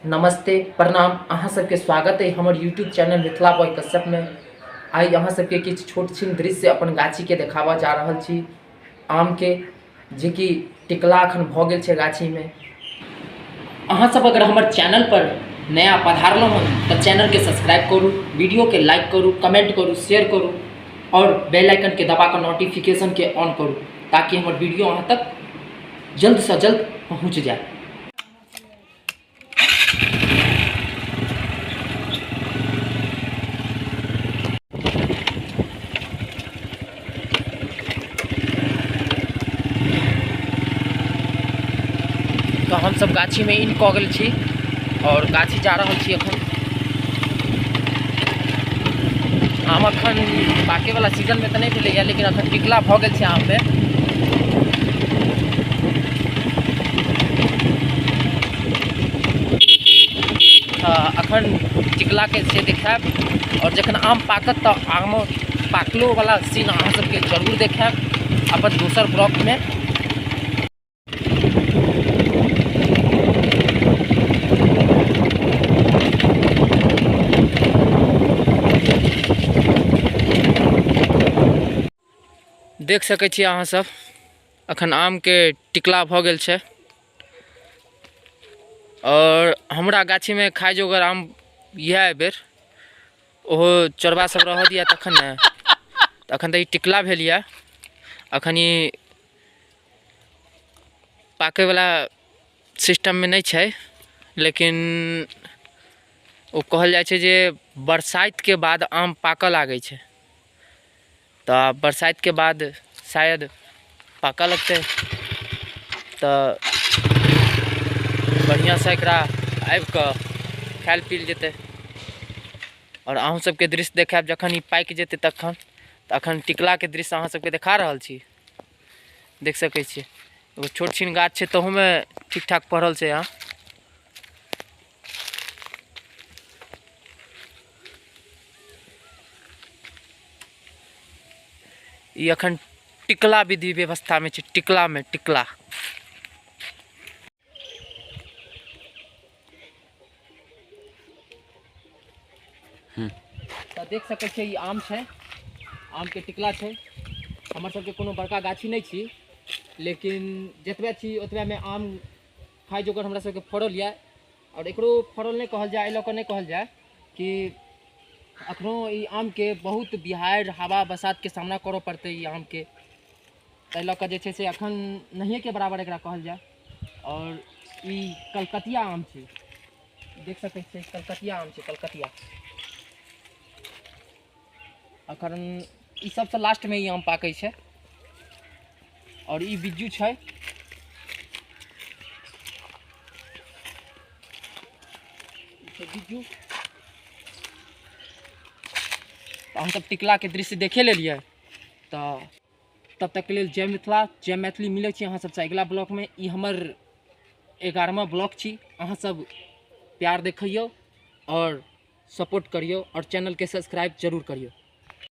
नमस्ते, प्रणाम। अहाँ सबके स्वागत है हमर YouTube channel Mithila boy Kashyap में। आइ अहाँ सबके किछु छोट छिन दृश्य अपन गाछी के देखाबऽ जा रहल छी, आम के, जे कि टिकला अखन भऽ गेल छै गाछी में। अहाँ सब अगर हमर चैनल पर नया पधारलहुँ हन तऽ चैनल के सब्सक्राइब करू, वीडियो के लाइक करू, कमेंट करू, शेयर करू और बेल आइकन के दबा कऽ नोटिफिकेशन के ऑन करू ताकि हमर वीडियो अहाँ तक जल्द से जल्द पहुँच जाए। तऽ हमसब गाछीमे इन कऽ गेल छी और गाछी जा रहल छी। अखन आम अखन पाकैवला सीजनमे तऽ नहि भेलैए, लेकिन अखन टिकला भऽ गेल छै आममे। अखन टिकलाके से देखायब और जखन आम पाकत तऽ आम पाकलोवला सीन अहाँ सबके जरूर देखायब अपन दोसर ब्लॉगमे। देख सकै छी अहाँ सब अखन आमके टिकला भऽ गेल छै और हमरा गाछीमे खाइ जोगर आम इएह एहिबेर ओहो चोरबा सब रहऽ दिअ तखन ने। अखन तऽ ई टिकला भेल यऽ, अखन ई पाकैवला सिस्टममे नहि छै, लेकिन ओ कहल जाइ छै जे बरसाइतके बाद आम पाकऽ लागै छै, तऽ बरसाइतके बाद शायद पाकऽ लगतै। तऽ बढ़िआँसँ एकरा आबिकऽ खायल पील जेतै आओर अहूँ सबके दृश्य देखायब जखन ई पाकि जेतै तखन। तऽ अखन टिकलाके दृश्य अहाँ सबके देखा रहल छी। देख सकै छियै एगो छोट छिन गाछ छै, तहूमे ठीक ठाक फड़ल छै आम। ई अखन टिकला विधि व्यवस्थामे छै, टिकलामे टिकला। तऽ देख सकै छियै ई आम छै, आमके टिकला छै। हमर सबके कोनो बड़का गाछी नहि छी, लेकिन जतबे छी ओतबेमे आम खाइ जोगर हमरा सबके फड़ल यऽ। आओर एकरो फड़ल नहि कहल जाय, एहि लऽ कऽ नहि कहल जाय कि अखनो ई आमके बहुत बिहाड़ि हवा बसातके सामना करऽ पड़तै ई आमके, ताहि लऽ कऽ जे छै से अखन नहिएके बराबर एकरा कहल जाय। आओर ई कलकतिया आम छै, देख सकै छियै कलकतिया आम छै, कलकतिया। अखन ई सबसँ लास्टमे ई आम पाकै छै। आओर ई बिज्जू छै, बिज्जू। तऽ हमसब टिकलाके दृश्य देखे लेलियै। तऽ तब तकके लेल जय मिथिला, जय मैथिली। मिलै छी अहाँ सबसँ अगिला ब्लॉगमे। ई हमर 11वां ब्लॉग छी। अहाँ सब प्यार देखैयौ और सपोर्ट करियौ और चैनलके सब्सक्राइब जरूर करियौ।